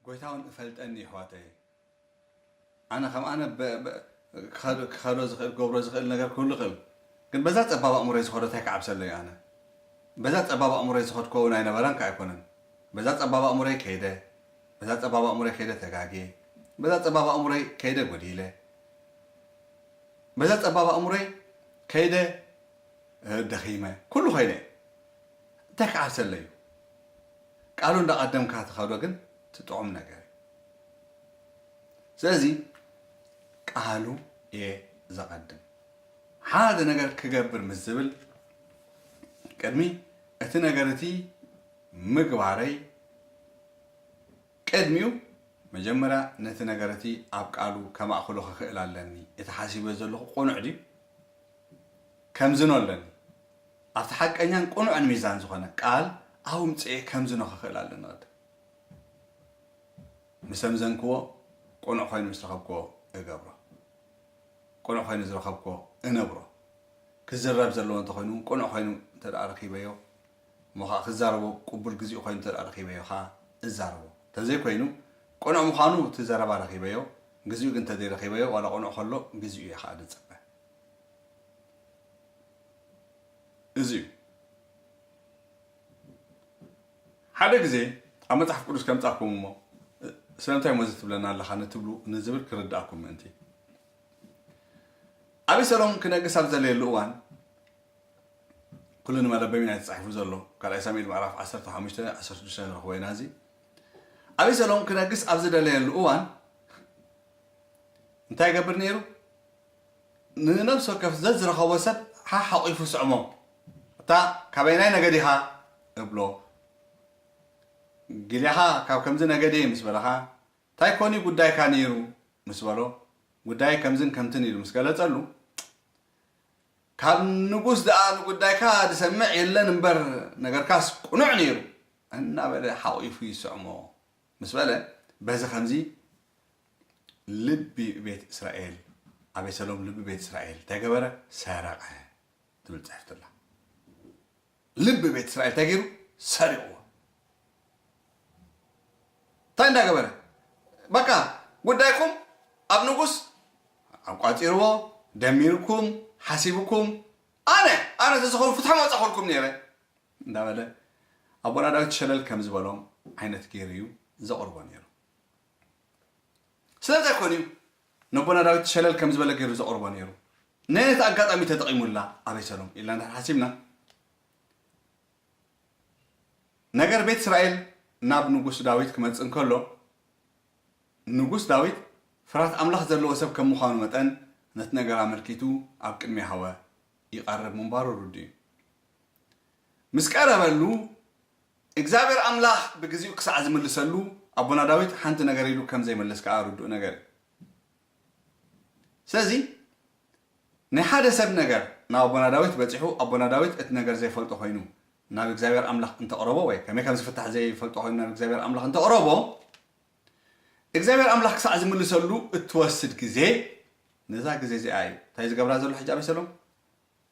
ጎይታ እውን እፈልጠኒ፣ ኣሕዋተይ። ኣነ ከም ኣነ ብ-፣ ብ-፣ ክኸዶ፣ ክኸዶ ዝኽእል፣ ክገብሮ ዝኽእል ነገር ክህሉ ይኽእል። ግን በዛ ጸባብ ኣእምሮይ ዝኸዶ እንታይ ክዓብሰለይ ኣነ? በዛ ጸባብ ኣእምሮይ ዝኸድኮ እውን ኣይነበረን ከኣ ኣይኮነን። በዛ ጸባብ ኣእምሮይ ከይደ፣ በዛ ጸባብ ኣእምሮይ ከይደ ተጋግየ፣ በዛ ጸባብ ኣእምሮይ ከይደ ጎዲለ፣ በዛ ጸባብ ኣእምሮይ ከይደ፣ እ፣ ደኺመ፣ ኩሉ ኮይነ። እንታይ ክዓብሰለይ እዩ? ቃሉ እንዳቐደምካ ትኸዶ ግን ትጥዑም ነገር እዩ። ስለዚ ቃሉ እየ ዘቐድም። ሓደ ነገር ክገብር ምስ ዝብል ቅድሚ እቲ ነገር እቲ ምግባረይ ቅድሚኡ መጀመርያ ነቲ ነገር እቲ ኣብ ቃሉ ከማእኽሎ ክኽእል ኣለኒ። እቲ ሓሲበዮ ዘለኹ ቅኑዕ ድዩ? ከምዝኖ ኣለኒ። ኣብቲ ሓቀኛን ቅኑዕን ሚዛን ዝኾነ ቃል ኣውምፅኤ ከምዝኖ ክኽእል ኣለኒ። ቅድም ምስ ኣምዘንክዎ ቅኑዕ ኮይኑ ምስ ረኸብክዎ እገብሮ። ቅኑዕ ኮይኑ ዝረኸብክዎ እነብሮ። ክዝረብ ዘለዎ እንተኾይኑ እውን ቅኑዕ ኮይኑ እንተ ደኣ ረኺበዮ፣ እሞ ኸዓ ክዛረቦ ቅቡል ግዚኡ ኮይኑ እንተ ደኣ ረኺበዮ ኸዓ እዛረቦ። እንተዘይኮይኑ ቅኑዕ ምዃኑ እቲ ዘረባ ረኺበዮ፣ ግዚኡ ግን እንተዘይረኺበዮ፣ ዋላ ቅኑዕ ከሎ ግዚኡ እየ ኸዓ ዝጽበ። እዚ እዩ። ሓደ ግዜ ኣብ መጽሓፍ ቅዱስ ከምጻኩም እሞ፣ ስለምንታይ እሞ እዚ ትብለና ኣለኻ ንትብሉ፣ ንዝብል ክርድኣኩም ምእንቲ። ኣቤሰሎም ክነግስ ኣብ ዘለየሉ እዋን፣ ኩሉ ንመለበሚና እዩ ተጻሒፉ ዘሎ። ካልኣይ ሳሙኤል ምዕራፍ ዓሰርተ ሓሙሽተ፣ ዓሰርተ ሽዱሽተ ንረኽቦ ኢና እዚ። ኣቤሰሎም ክነግስ ኣብ ዝደለየሉ እዋን እንታይ ይገብር ነይሩ? ንነፍሲ ወከፍ ዘዝረኸቦ ሰብ ሓሓቒፉ ስዕሞ። "እታ ካበየናይ ነገድ ኢኻ?" እብሎ። "ግሌኻ ካብ ከምዚ ነገድ እየ" ምስ በለኻ፣ "እንታይ ኮን እዩ ጉዳይካ ነይሩ?" ምስ በሎ፣ ጉዳይ ከምዝን ከምትን ኢሉ ምስ ገለጸሉ፣ "ካብ ንጉስ ደኣ ንጉዳይካ ዝሰምዕ የለን እምበር፣ ነገርካስ ቅኑዕ ነይሩ" እናበለ ሓቒፉ ይስዕሞ። ምስ በለ፣ በዚ ከምዚ ልቢ ቤት እስራኤል፣ ኣቤሰሎም ልቢ ቤት እስራኤል እንታይ ገበረ? ሰረቐ ትብል ጽሕፍቲ ኣላ። ልቢ ቤት እስራኤል እንታይ ገይሩ? ሰሪቕዎ። እንታይ እንዳገበረ? በቃ ጉዳይኩም ኣብ ንጉስ ኣቋጺርዎ፣ ደሚርኩም፣ ሓሲብኩም፣ ኣነ፣ ኣነ ተዝኸውን ፍትሒ መውጻኹልኩም ነይረ እንዳበለ ኣቦና ዳዊት ሸለል ከም ዝበሎም ዓይነት ገይሩ እዩ ዘቕርቦ ነይሩ። ስለዚ ኣይኮን እዩ ነቦና ዳዊት ሸለል ከም ዝበለ ገይሩ ዘቕርቦ ነይሩ። ነየነቲ ኣጋጣሚ ተጠቒሙላ ኣቤሰሎም ኢልና እንድሕር ሓሲብና፣ ነገር ቤት እስራኤል ናብ ንጉስ ዳዊት ክመጽእ እንከሎ፣ ንጉስ ዳዊት ፍርሃት ኣምላኽ ዘለዎ ሰብ ከም ምዃኑ መጠን፣ ነቲ ነገር ኣመልኪቱ ኣብ ቅድሚ ያህወ ይቐርብ ምንባሩ ርዱእ እዩ። ምስ ቀረበሉ፣ እግዚኣብሔር ኣምላኽ ብግዜኡ ክሳዕ ዝምልሰሉ፣ ኣቦና ዳዊት ሓንቲ ነገር ኢሉ ከም ዘይመልስ ከኣ ርዱእ ነገር እዩ። ስለዚ፣ ናይ ሓደ ሰብ ነገር ናብ ኣቦና ዳዊት በጺሑ፣ ኣቦና ዳዊት እቲ ነገር ዘይፈልጦ ኮይኑ ናብ እግዚኣብሔር ኣምላኽ እንተቕረቦ፣ ወይ ከመይ ከም ዝፍታሕ ዘይፈልጦ ኮይኑ ናብ እግዚኣብሔር ኣምላኽ እንተቕረቦ፣ እግዚኣብሔር ኣምላኽ ክሳዕ ዝምልሰሉ እትወስድ ግዜ፣ ነዛ ግዜ እዚኣ እዩ። እንታይ ዝገብራ ዘሎ ሕጂ ኣቤሰሎም?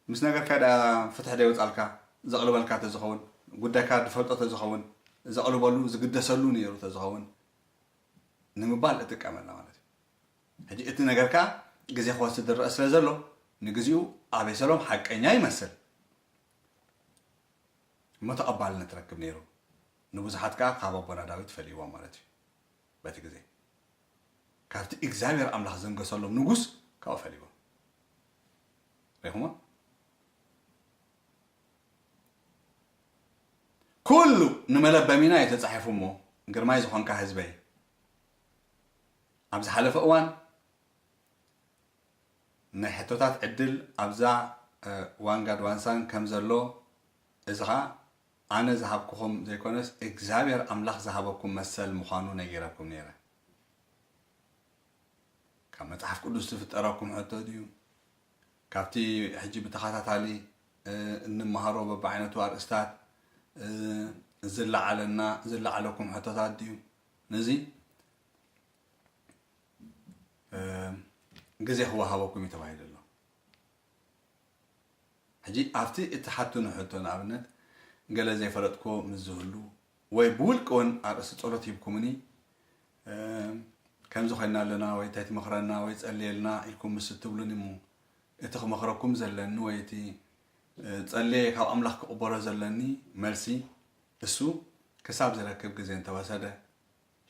ምስ ነገርካ ደኣ ፍትሒ ደይወጻልካ፣ ዘቕልበልካ ተዝኸውን፣ ጉዳይካ ዝፈልጦ ተዝኸውን፣ ዘቕልበሉ፣ ዝግደሰሉ ነይሩ ተዝኸውን ንምባል እጥቀመላ ማለት እዩ። ሕጂ እቲ ነገርካ ግዜ ክወስድ ዝረአ ስለ ዘሎ፣ ንግዚኡ ኣቤሰሎም ሓቀኛ ይመስል። እሞ ተቐባልነት ረክብ ነይሩ። ንብዙሓት ከኣ ካብ ኣቦና ዳዊት ፈልይዎም ማለት እዩ። በቲ ግዜ ካብቲ እግዚኣብሔር ኣምላኽ ዘንገሰሎም ንጉስ ካብኡ ፈልይዎም። ርኢኹሞ? ኩሉ ንመለበሚና እዩ ተጻሒፉ እሞ፣ ግርማይ ዝኾንካ ህዝበይ፣ ኣብ ዝሓለፈ እዋን ናይ ሕቶታት ዕድል ኣብዛ፣ እ፣ ዋንጋድ ዋንሳን ከም ዘሎ፣ እዚ ኸኣ ኣነ ዝሃብኩኹም ዘይኮነስ እግዚኣብሔር ኣምላኽ ዝሃበኩም መሰል ምዃኑ ነጊረኩም ነይረ። ካብ መጽሓፍ ቅዱስ ዝፍጠረኩም ሕቶ ድዩ? ካብቲ ሕጂ ብተኸታታሊ፣ እ፣ እንመሃሮ በብዓይነቱ ኣርእስታት፣ እ፣ ዝለዓለና፣ ዝለዓለኩም ሕቶታት ድዩ? ነዚ፣ እ፣ ግዜ ክወሃበኩም እዩ ተባሂሉ ኣሎ። ሕጂ ኣብቲ እትሓቱኒ ሕቶ ንኣብነት ገለ ዘይፈለጥክዎ ምስ ዝህሉ ወይ ብውልቂ እውን ኣርእስቲ ጸሎት ሂብኩምኒ ከምዚ ኮይና ኣለና ወይ እንታይ ትመኽረና ወይ ጸልየልና ኢልኩም ምስ እትብሉኒ እሞ፣ እቲ ክመኽረኩም ዘለኒ ወይ እቲ፣ እ፣ ጸልየ ካብ ኣምላኽ ክቕበሎ ዘለኒ መልሲ፣ እሱ ክሳብ ዝረክብ ግዜ እንተወሰደ፣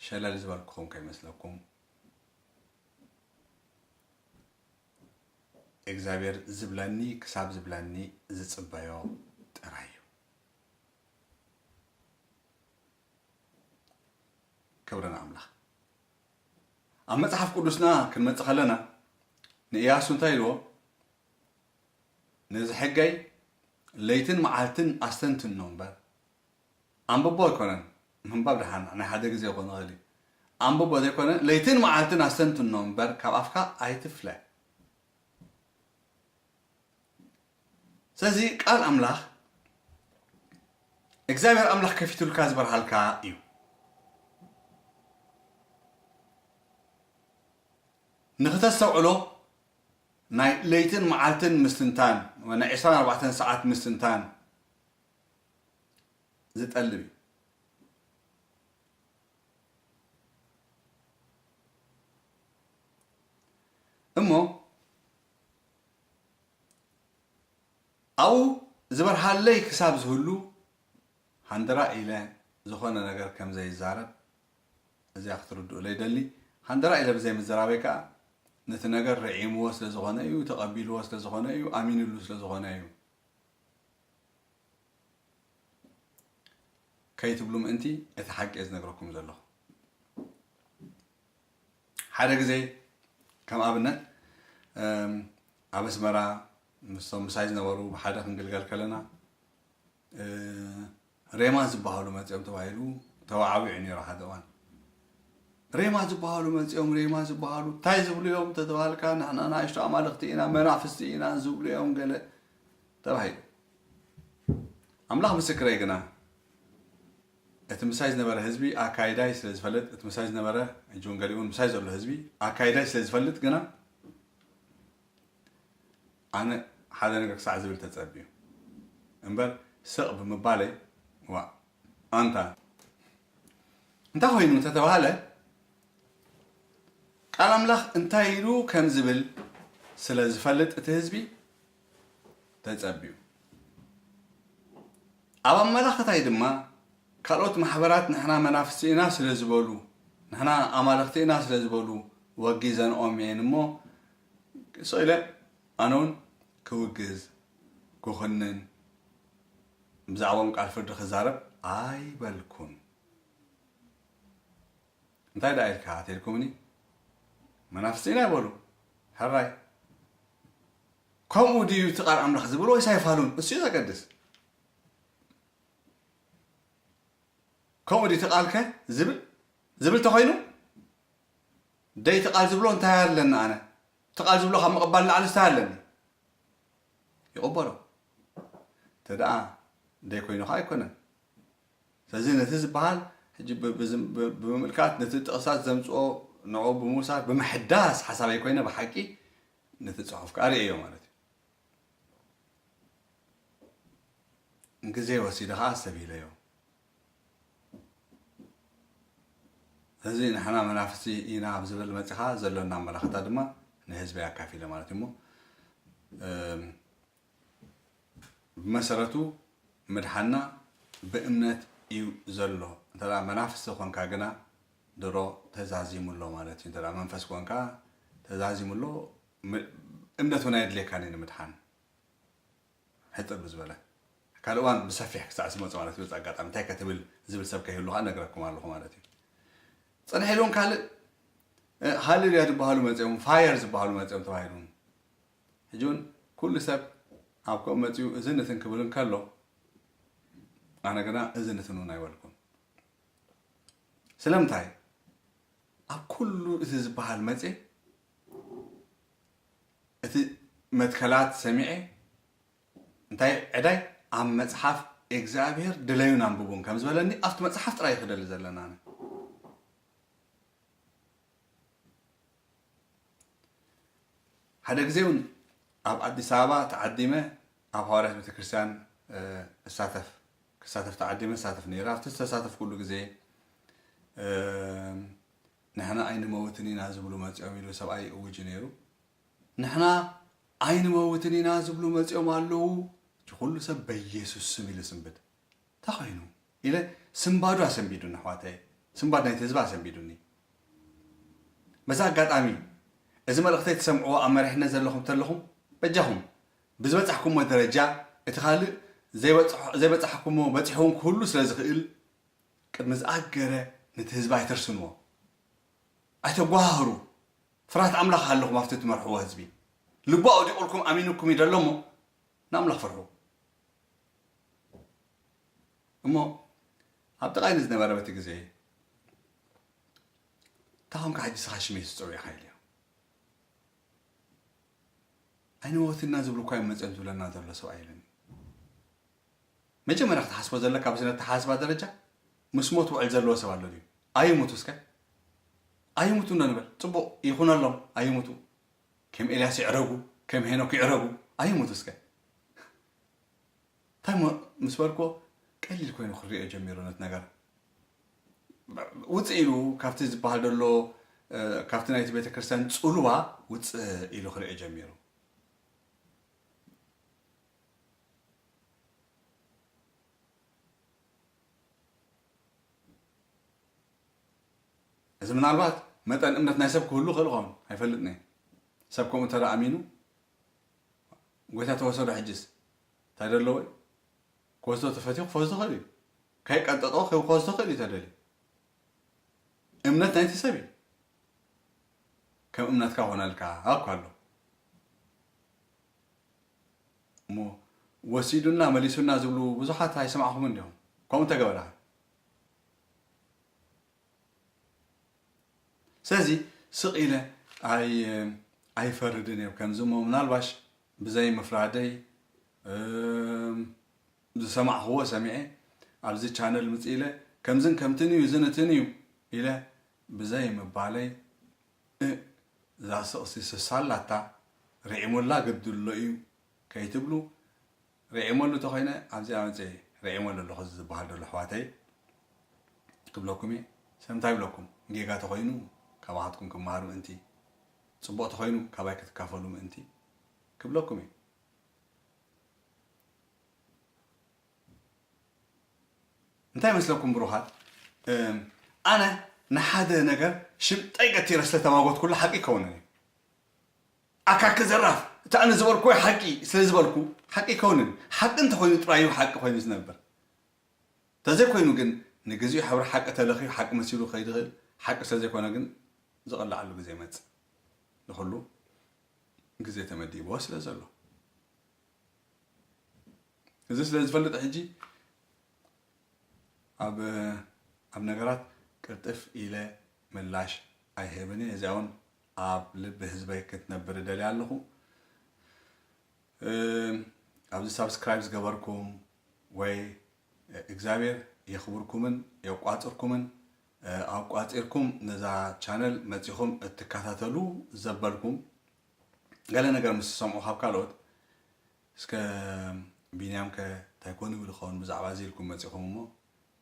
ሸለል ዝበልኩኹም ከይመስለኩም። እግዚኣብሔር ዝብለኒ ክሳብ ዝብለኒ ዝጽበዮ ጥራይ እዩ። ክብሪ ንኣምላኽ። ኣብ መጽሓፍ ቅዱስና ክንመጽእ ከለና፣ ንእያሱ እንታይ ኢልዎ? "ነዚ ሕገይ ለይትን መዓልትን ኣስተንትኖ እምበር"፣ ኣንብቦ ኣይኮነን፣ ምንባብ ደሓን ናይ ሓደ ግዜ ክኾን ይኽእል እዩ። ኣንብቦ ዘይኮነ፣ "ለይትን መዓልትን ኣስተንትኖ እምበር፣ ካብ ኣፍካ ኣይትፍለ።" ስለዚ ቃል ኣምላኽ እግዚኣብሔር ኣምላኽ ከፊቱልካ ዝበርሃልካ እዩ። ንኽተስተውዕሎ ናይ ለይትን መዓልትን ምስትንታን፣ ናይ ዕስራን ኣርባዕተን ሰዓት ምስትንታን ዝጠልብ እዩ። እሞ ኣብኡ ዝበርሃለይ ክሳብ ዝህሉ ሃንደራ ኢለ ዝኾነ ነገር ከም ዘይዛረብ እዚኣ ክትርድኡለይ ይደሊ። ሃንደራ ኢለ ብዘይ ምዝራበይ ከኣ ነቲ ነገር ርዒምዎ ስለ ዝኾነ እዩ፣ ተቐቢልዎ ስለ ዝኾነ እዩ፣ ኣሚንሉ ስለ ዝኾነ እዩ። ከይትብሉ ምእንቲ እቲ ሓቂ እየ ዝነግረኩም ዘለኹ። ሓደ ግዜ ከም ኣብነት፣ እም፣ ኣብ ኣስመራ ምስቶም ምሳይ ዝነበሩ ብሓደ ክንግልገል ከለና፣ እ፣ ሬማ ዝበሃሉ መጺኦም ተባሂሉ ተዋዓዊዑ ነይሩ ሓደ እዋን። ሬማ ዝበሃሉ መጺኦም፣ ሬማ ዝበሃሉ እንታይ ዝብሉ እዮም ተተባሃልካ፣ ንሕና ንኣሽቱ ኣማልኽቲ ኢና፣ መናፍስቲ ኢና ዝብሉ እዮም ገለ ተባሂሉ። ኣምላኽ ምስክረይ ግና፣ እቲ ምሳይ ዝነበረ ህዝቢ ኣካይዳይ ስለ ዝፈልጥ፣ እቲ ምሳይ ዝነበረ፣ ሕጂ እውን ገሊኡ እውን ምሳይ ዘሎ ህዝቢ ኣካይዳይ ስለ ዝፈልጥ ግና፣ ኣነ ሓደ ነገር ክሳዕ ዝብል ተጸብዩ እምበር፣ ስቕ ብምባለይ፣ ዋእ፣ ኣንታ እንታይ ኮይኑ እንተተባህለ፣ ቃል ኣምላኽ እንታይ ኢሉ ከም ዝብል ስለ ዝፈልጥ እቲ ህዝቢ ተጸብዩ። ኣብ ኣመላኽታይ ድማ ካልኦት ማሕበራት ንሕና መናፍስቲ ኢና ስለ ዝበሉ፣ ንሕና ኣማልኽቲ ኢና ስለ ዝበሉ ወጊዘንኦም እየን እሞ፣ ስቕ ኢለ ኣነ እውን ክውግዝ፣ ክኹንን፣ ብዛዕባኦም ቃል ፍርዲ ክዛረብ ኣይበልኩን። እንታይ ደኣ ኢልካ ተልኩምኒ? መናፍስቲ ኢና ይበሉ። ሕራይ። ከምኡ ድዩ እቲ ቃል ኣምላኽ ዝብል ወይስ ኣይፋሉን? እሱ እዩ ዘገድስ። ከምኡ ድዩ እቲ ቃልከ ዝብል? ዝብል ተኾይኑ፣ ደይ እቲ ቃል ዝብሎ እንታይ ኣለኒ ኣነ? እቲ ቃል ዝብሎ ካብ ምቕባል ንላዕሊ እንታይ ኣለኒ? ይቕበሎ። እንተ ደኣ ደይ ኮይኑ ኸዓ ኣይኮነን። ስለዚ ነቲ ዝበሃል ሕጂ ብ-፣ ብዝም-፣ ብ-፣ ብምምልካት ነቲ ጥቕሳት ዘምጽኦ ንዕኡ ብምውሳድ ብምሕዳስ ሓሳበይ ኮይነ ብሓቂ ነቲ ጽሑፍ ከኣ ርእየዮ ማለት እዩ። ግዜ ወሲደ ኸዓ ኣስተብሂለዮ። እዚ ንሕና መናፍስቲ ኢና ኣብ ዝብል መጺኻ ዘሎና ኣመላኽታ ድማ ንህዝቢ ኣካፊለ ማለት እዩ እሞ፣ እም፣ ብመሰረቱ ምድሓንና ብእምነት እዩ ዘሎ። እንተ ደኣ መናፍስቲ ኾንካ ግና ድሮ ተዛዚሙ ኣሎ ማለት እዩ። እንተ ደኣ መንፈስ ኮንካ ተዛዚሙ ኣሎ፣ ም-፣ እምነት እውን ኣየድልየካን እዩ ንምድሓን። ሕጽር ብዝበለ። ካልእ እዋን ብሰፊሕ ክሳዕ ዝመጽእ ማለት እዩ። በዚ ኣጋጣሚ እንታይ ከትብል ዝብል ሰብ ከይህሉ ከኣ እነግረኩም ኣለኹ ማለት እዩ። ጽንሕ ኢሉ እውን ካልእ፣ እ፣ ሃሌሉያ ዝበሃሉ መጺኦም፣ ፋየር ዝበሃሉ መጺኦም ተባሂሉ። ሕጂ እውን ኩሉ ሰብ ኣብ ከምኡ መጺኡ እዝን እትን ክብል እንከሎ፣ ኣነ ግና እዝን እትን እውን ኣይበልኩን። ስለምንታይ? ኣብ ኩሉ እቲ ዝበሃል መጺኤ፣ እቲ መትከላት ሰሚዐ፣ እንታይ ዕዳይ? ኣብ መጽሓፍ እግዚኣብሔር ድለዩን ኣንብቡን ከም ዝበለኒ፣ ኣብቲ መጽሓፍ ጥራይ እዩ ክደሊ ዘለና ኣነ። ሓደ ግዜ እውን ኣብ ኣዲስ ኣበባ ተዓዲመ ኣብ ሃዋርያት ቤተክርስትያን፣ እ፣ እሳተፍ፣ ክሳተፍ ተዓዲመ እሳተፍ ነይረ። ኣብቲ ዝተሳተፍኩሉ ግዜ፣ እ፣ ንሕና ኣይንመውትን ኢና ዝብሉ መጺኦም ኢሉ ሰብኣይ ይእውጅ ነይሩ። ንሕና ኣይንመውትን ኢና ዝብሉ መጺኦም ኣለዉ። እቲ ኩሉ ሰብ በኢየሱስ ስም ኢሉ ስንብድ። እንታይ ኮይኑ? ኢለ ስንባዱ ኣሰንቢዱኒ ኣሕዋተየ። ስንባድ ናይቲ ህዝቢ ኣሰንቢዱኒ። በዛ ኣጋጣሚ እዚ መልእኽተይ ትሰምዕዎ ኣብ መሪሕነት ዘለኹም ተለኹም በጃኹም ብዝበጻሕኩሞ ደረጃ እቲ ካልእ ዘይበጽሖ- ዘይበጻሕኩሞ በጺሕዎም ክህሉ ስለ ዝኽእል ቅድሚ ዝኣገረ ነቲ ህዝቢ ኣይተርስንዎ። ኣይተጓሃህሩ። ፍርሃት ኣምላኽ ኣለኹም ኣብቲ ትመርሕዎ ህዝቢ። ልቡ ኣውዲቑልኩም ኣሚኑኩም እዩ ደሎ እሞ ንኣምላኽ ፍርሑ። እሞ ኣብ ጥቓይ ንዝነበረ በቲ ግዜ እንታይ ኮንካ ሕጂ ስኻ ሽመይ ዝፅውዕ ኢኻ ኢልዮ። ኣይንሞትና ዝብሉ እኳ እዮም መፅኦም ዝብለና ዘሎ ሰብኣይ ኢሉኒ። መጀመርያ ክትሓስቦ ዘለካ ኣብዚ ነተሓሳስባ ደረጃ ምስ ሞት ውዕል ዘለዎ ሰብ ኣሎ ድዩ? ኣይሙቱ እስከ ኣይሙቱ እንዶ ንበል። ፅቡቕ ይኹነሎም ኣይሙቱ። ከም ኤልያስ ይዕረጉ፣ ከም ሄኖክ ይዕረጉ። ኣይሙቱ እስከ እንታይ ሞ ምስ በልክዎ ቀሊል ኮይኑ ክሪኦ ጀሚሩ ነቲ ነገር። ውፅእ ኢሉ ካብቲ ዝበሃል ዘሎ ካብቲ ናይቲ ቤተ ክርስቲያን ፅሉዋ ውፅእ ኢሉ ክሪኦ ጀሚሩ። እዚ ምናልባት መጠን እምነት ናይ ሰብ ክህሉ ክእል ኸውን ኣይፈልጥን። ሰብ ከምኡ እንተ ኣሚኑ ጎይታ ተወሰዶ ሕጅስ እንታይ ደለዎ? ክወስዶ ተፈትዩ ክፈስዶ ክእል እዩ። ከይቀጠጦ ክወስዶ ክእል እዩ ተደልዩ። እምነት ናይቲ ሰብ እዩ። ከም እምነትካ ኾነልካ እኮ ኣሎ። እሞ ወሲዱና መሊሱና ዝብሉ ብዙሓት ኣይሰማዕኹምን ዲኹም? ከምኡ እንተገበራ ስለዚ ስቕ ኢለ ኣይ ኣይፈርድን እየ። ከምዚ እሞ ምናልባሽ ብዘይ ምፍራደይ ዝሰማዕኽዎ ሰሚዐ ኣብዚ ቻነል ምፅ ኢለ ከምዝን ከምትን እዩ ዝንትን እዩ ኢለ ብዘይ ምባለይ እዛ ስቕሲ ስሳ ኣላታ ርዒሙላ ግድሎ እዩ ከይትብሉ ርዒመሉ ተኾይነ ኣብዚኣ መፅየ ርዒመሉ ኣለኹ እዚ ዝበሃል ዘሎ ኣሕዋተይ ክብለኩም እየ። ሰብ እንታይ ይብለኩም? ጌጋ ተኾይኑ ካባኻትኩም ክመሃሩ ምእንቲ፣ ፅቡቕ ተኾይኑ ካባይ ክትካፈሉ ምእንቲ ክብለኩም እየ። እንታይ ይመስለኩም ብሩኻት? ኣነ ንሓደ ነገር ሽምጠይ ገቲረ ስለተማጎትኩሉ ሓቂ ይከውንን እዩ። ኣካክ ዘራፍ እቲ ኣነ ዝበልኩ ወይ ሓቂ ስለ ዝበልኩ ሓቂ ይከውንን ሓቂ እንተኮይኑ ጥራይ እዩ ሓቂ ኮይኑ ዝነብር። ተዘይኮይኑ ግን ንግዚኡ ሕብሪ ሓቂ ተለኽዩ ሓቂ መሲሉ ከይድኽእል ሓቂ ስለ ዘይኮነ ግን ዝቕላዓሉ ግዜ ይመጽእ። ንኹሉ ግዜ ተመዲብዎ ስለ ዘሎ እዚ ስለ ዝፈልጥ ሕጂ ኣብ ኣብ ነገራት ቅልጥፍ ኢለ ምላሽ ኣይህብን እየ። እዚኣ እውን ኣብ ልቢ ህዝበይ ክትነብር እደልያ ኣለኹ። ኣብዚ ሳብስክራይብ ዝገበርኩም ወይ እግዚኣብሔር የኽብርኩምን የቋፅርኩምን ኣቋፂርኩም ነዛ ቻነል መፂኹም እትከታተሉ ዘበልኩም ገለ ነገር ምስ ትሰምዑ ካብ ካልኦት እስከ ቢንያም ከ እንታይ ኮን ይብል ይኸውን ብዛዕባ እዚ ኢልኩም መፂኹም እሞ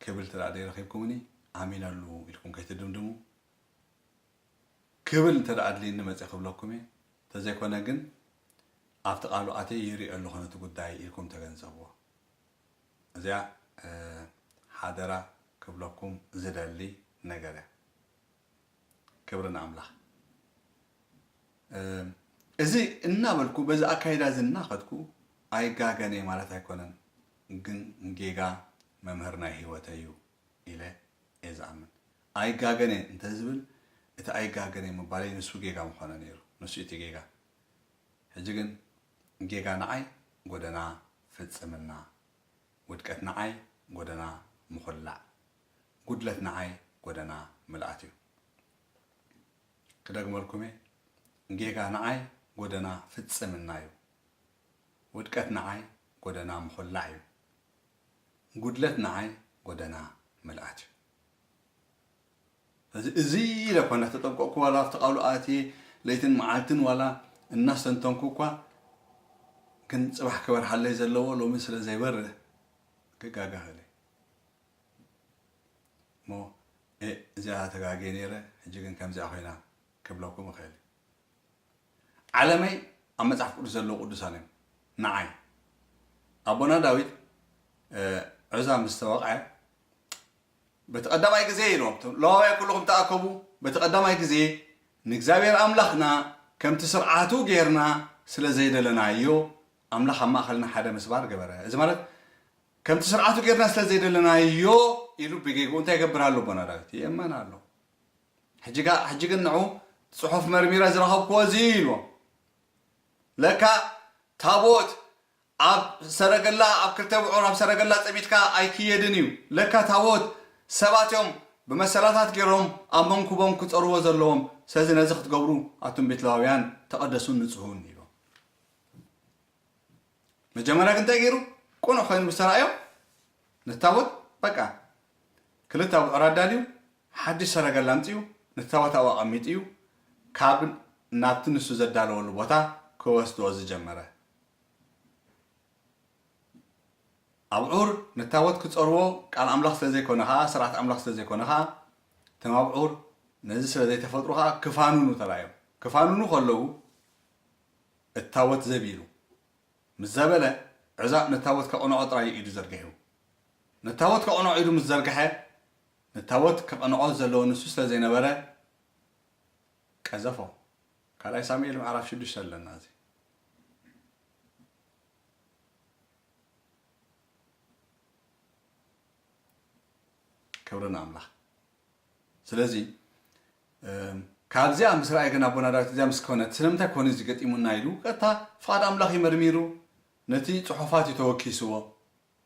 ክብል ተዳ ደይረኺብኩምኒ ኣሚነሉ ኢልኩም ከይትድምድሙ ክብል እንተ ኣድልይኒ መፅእ ክብለኩም እየ። እንተዘይኮነ ግን ኣብቲ ቃሉ ኣትየ ይሪኦ ኣለኹ ነቲ ጉዳይ ኢልኩም ተገንዘብዎ። እዚኣ ሓደራ ክብለኩም ዝደሊ ነገር እያ። ክብሪ ንኣምላኽ። እዚ እናበልኩ በዚ ኣካይዳ እዚ እናኸድኩ ኣይጋገን እየ ማለት ኣይኮነን፣ ግን ጌጋ መምህር ናይ ህይወተይ እዩ ኢለ እየ ዝኣምን። ኣይጋገን እየ እንተዝብል እቲ ኣይጋገን እየ ምባለይ ንሱ ጌጋ ምኾነ ነይሩ። ንሱ እቲ ጌጋ። ሕጂ ግን ጌጋ ንዓይ ጎደና ፍጽምና፣ ውድቀት ንዓይ ጎደና ምኹላዕ፣ ጉድለት ንዓይ ጎደና ምልኣት እዩ። ክደግመልኩም እየ፣ ጌጋ ንዓይ ጎደና ፍጽምና እዩ። ውድቀት ንዓይ ጎደና ምኹላዕ እዩ። ጉድለት ንዓይ ጎደና ምልኣት እዩ። እዚ እዚ ኢለ እኳ እናተጠንቀቕኩ ዋላ ኣብቲ ቃሉ ኣትየ ለይትን መዓልትን ዋላ እናስተንተንኩ እኳ ግን ፅባሕ ክበርሃለይ ዘለዎ ሎሚ ስለ ዘይበርህ ክጋጋ ኽእል እየ እሞ እዚኣ ተጋግየ ነይረ፣ ሕጂ ግን ከምዚኣ ኮይና ክብለኩም እኽእል። ዓለመይ ኣብ መጽሓፍ ቅዱስ ዘለዉ ቅዱሳን እዮም። ንዓይ ኣቦና ዳዊት ዕዛ ምስ ተወቕዐ በቲ ቀዳማይ ግዜ ኢሎም ሌዋውያን ኩልኹም ተኣከቡ፣ በቲ ቀዳማይ ግዜ ንእግዚኣብሔር ኣምላኽና ከምቲ ስርዓቱ ጌርና ስለ ዘይደለናዮ ኣምላኽ ኣብ ማእኸልና ሓደ ምስባር ገበረ። እዚ ማለት ከምቲ ስርዓቱ ጌርና ስለ ዘይደለናዮ ኢሉ ብጌግኡ እንታይ ይገብር ኣሎ ኣቦና ዳዊት? ይእመን ኣሎ። ሕጂ ግን ንዑ ጽሑፍ መርሚረ ዝረኸብክዎ እዚ ኢልዎ። ለካ ታቦት ኣብ ሰረገላ ኣብ ክልተ ብዑር ኣብ ሰረገላ ጸሚድካ ኣይክየድን እዩ። ለካ ታቦት ሰባት እዮም ብመሰላታት ገይሮም ኣብ መንኩቦም ክጸርዎ ዘለዎም። ስለዚ ነዚ ክትገብሩ ኣቱም ቤት ለዋውያን ተቐደሱን ንጽሁን ይብሎ። መጀመርያ ግን እንታይ ገይሩ? ቅኑዕ ኮይኑ ምስ ተራእዮ ነቲ ታቦት በቃ ክልተ ብዑር ኣዳልዩ ሓድሽ ሰረገላ ኣምጺኡ ነቲ ታቦት ኣብኡ ኣቐሚጡ እዩ ካብ ናብቲ ንሱ ዘዳለወሉ ቦታ ክወስድዎ ዝጀመረ። ኣብዑር ነቲ ታቦት ክጸርዎ ቃል ኣምላኽ ስለ ዘይኮነ ኸኣ ስርዓት ኣምላኽ ስለ ዘይኮነ ኸኣ እቶም ኣብዑር ነዚ ስለ ዘይተፈጥሩ ኸኣ ክፋንኑ ተራእዮም። ክፋንኑ ከለዉ እቲ ታቦት ዘቢሉ ምስ ዘበለ ዕዛ ነቲ ታቦት ከቕንዖ ጥራይ ኢዱ ዘርጊሑ። ነቲ ታቦት ከቕንዖ ኢዱ ምስ ዘርግሐ ነቲ ታቦት ከቕንዖ ዘለዎ ንሱ ስለ ዘይነበረ ቀዘፎ። ካልኣይ ሳሙኤል ምዕራፍ ሽዱሽተ ኣለና እዚ። ክብሪ ንኣምላኽ። ስለዚ ካብዚኣ ምስ ረኣየ ግን ኣቦና ዳዊት እዚኣ ምስ ኮነት ስለምንታይ ኮነ እዚ ገጢሙና ኢሉ ቀጥታ ፍቓድ ኣምላኽ እዩ መርሚሩ ነቲ ጽሑፋት እዩ ተወኪስዎ።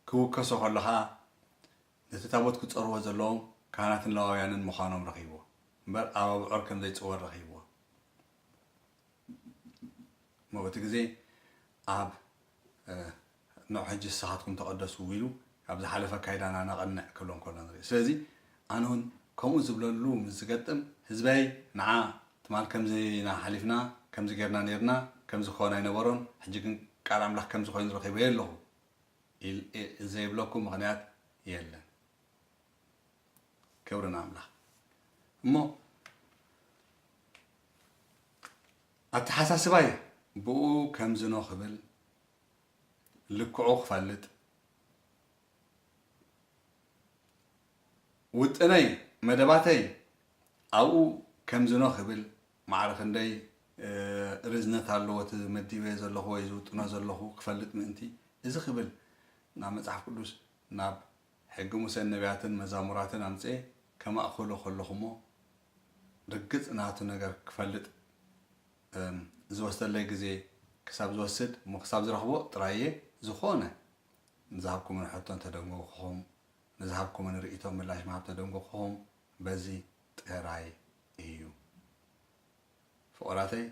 ክውከሶ ከሎ ኸኣ ነቲ ታቦት ክጸርዎ ዘለዎም ካህናትን ለዋውያንን ምዃኖም ረኺብዎ እምበር ኣብ ኣብዑር ከም ዘይጽወር ረኺብዎ። እሞ በቲ ግዜ ኣብ ንዑ ሕጂ ንስኻትኩም ተቐደሱ ኢሉ ካብ ዝሓለፈ ኣካይዳና ነቐንዕ ክብሎም ከሎ ንርኢ። ስለዚ ኣነ እውን ከምኡ ዝብለሉ ምስ ዝገጥም ህዝበይ ንዓ ትማል ከምዚ ኢና ሓሊፍና ከምዚ ጌርና ኔርና ከምዚ ክኸውን ኣይነበሮን ሕጂ ግን ቃል ኣምላኽ ከምዚ ኮይኑ ረኺበዮ ኣለኹ ዘይብለኩም ምኽንያት የለን። ክብሪ ንኣምላኽ። እሞ ኣተሓሳስባይ ብኡ ከምዝኖ ክብል ልክዑ ክፈልጥ ውጥነይ መደባተይ ኣብኡ ከምዝኖ ክብል ማዕረ ክንደይ ርዝነት ኣለዎ እቲ መዲበ ዘለኹ ወይ ዝውጥኖ ዘለኹ ክፈልጥ ምእንቲ እዚ ክብል ናብ መጽሓፍ ቅዱስ ናብ ሕጊ ሙሴን ነቢያትን መዛሙራትን ኣምጽኤ ከማእኽሎ ከለኹ እሞ ርግጽ ናቱ ነገር ክፈልጥ ዝወስደለይ ግዜ ክሳብ ዝወስድ እሞ ክሳብ ዝረኽቦ ጥራይ እየ ዝኾነ ንዝሃብኩምኒ ሕቶ እንተደንጎኽኹም ንዝሃብኩምኒ ርእይቶ ምላሽ ምሃብ ተደንጎኽኹም በዚ ጥራይ እዩ። ፍቑራተይ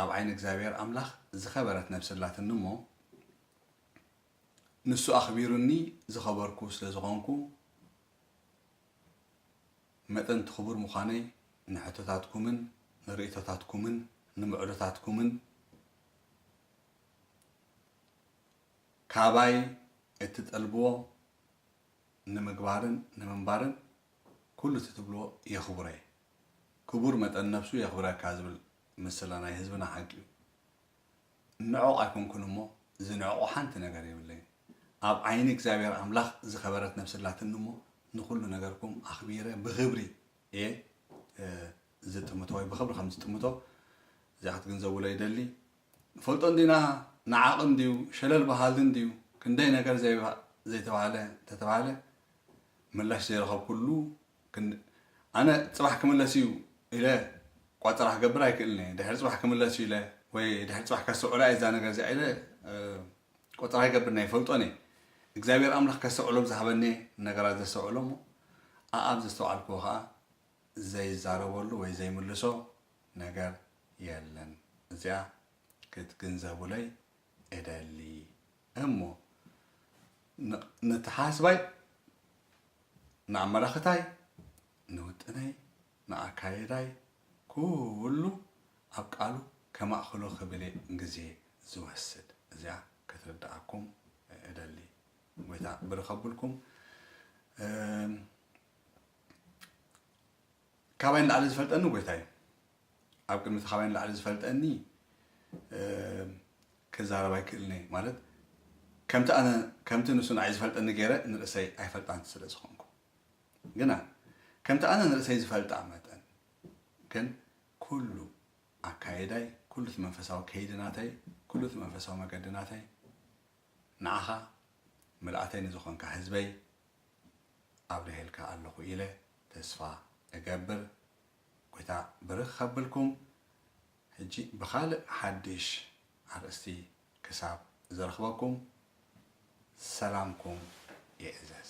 ኣብ ዓይኒ እግዚኣብሔር ኣምላኽ ዝኸበረት ነብሲ ኣላትኒ እሞ ንሱ ኣኽቢሩኒ ዝኸበርኩ ስለ ዝኾንኩ መጠን እቲ ክቡር ምዃነይ ንሕቶታትኩምን ንርእይቶታትኩምን ንምዕዶታትኩምን ካባይ እትጠልብዎ ንምግባርን ንምንባርን ኩሉ እቲ ትብልዎ የኽብሮ እየ። ክቡር መጠን ነብሱ የኽብረካ ዝብል ምስላ ናይ ህዝብና ሓቂ እዩ። ንዑቕ ኣይኮንኩን እሞ ዝንዕቆ ሓንቲ ነገር የብለይን። ኣብ ዓይኒ እግዚኣብሔር ኣምላኽ ዝኸበረት ነብሲ ኣላትኒ እሞ ንኹሉ ነገርኩም ኣኽቢረ ብኽብሪ እየ ዝጥምቶ ወይ ብኽብሪ ከም ዝጥምቶ እዚኣ ክትግንዘብሎ ይደሊ። ንፈልጦ እንዲና ንዓቕን ድዩ ሸለል በሃልን ድዩ ክንደይ ነገር ዘይተባህለ እንተተባህለ ምላሽ ዘይረኸብኩሉ ኣነ ፅባሕ ክምለስ እዩ ኢለ ቆፀራ ክገብር ኣይክእልን እየ። ድሕሪ ፅባሕ ክምለስ እዩ ኢለ ወይ ድሕሪ ፅባሕ ከስተውዕላ እየ እዛ ነገር እዚኣ ኢለ ቆፀራ ይገብር ናይ ፈልጦን እየ እግዚኣብሔር ኣምላኽ ከስተውዕሎም ዝሃበኒ ነገራት ዘስተውዕሎ እሞ ኣኣብ ዘስተውዓልክዎ ከዓ ዘይዛረበሉ ወይ ዘይምልሶ ነገር የለን። እዚኣ ክትግንዘቡለይ እደሊ። እሞ ንተሓስባይ ንኣመላኽታይ ንውጥነይ ንኣካየዳይ ኩሉ ኣብ ቃሉ ከማእኽሎ ክብል ግዜ ዝወስድ እዚኣ ክትርድኣኩም እደሊ። ጎይታ ብርኸብልኩም። እም፣ ካባይ ንላዕሊ ዝፈልጠኒ ጎይታ እዩ። ኣብ ቅድሚ እቲ ካባይ ንላዕሊ ዝፈልጠኒ ክዛረብ ኣይክእልኒ። ማለት ከምቲ ኣነ ከምቲ ንሱ ንዓይ ዝፈልጠኒ ገይረ ንርእሰይ ኣይፈልጣን ስለ ዝኾንኩ፣ ግና ከምቲ ኣነ ንርእሰይ ዝፈልጣ መጠን ግን ኩሉ ኣካይዳይ፣ ኩሉ እቲ መንፈሳዊ ከይዲ ናተይ፣ ኩሉ እቲ መንፈሳዊ መገዲ ናተይ ንዓኻ ምልኣተይ ንዝኾንካ ህዝበይ ኣብርሄልካ ኣለኹ ኢለ ተስፋ እገብር። ጎይታ ብርኽ ከብልኩም። ሕጂ ብኻልእ ሓድሽ ኣርእስቲ ክሳብ ዝረኽበኩም ሰላምኩም ይእዘዝ።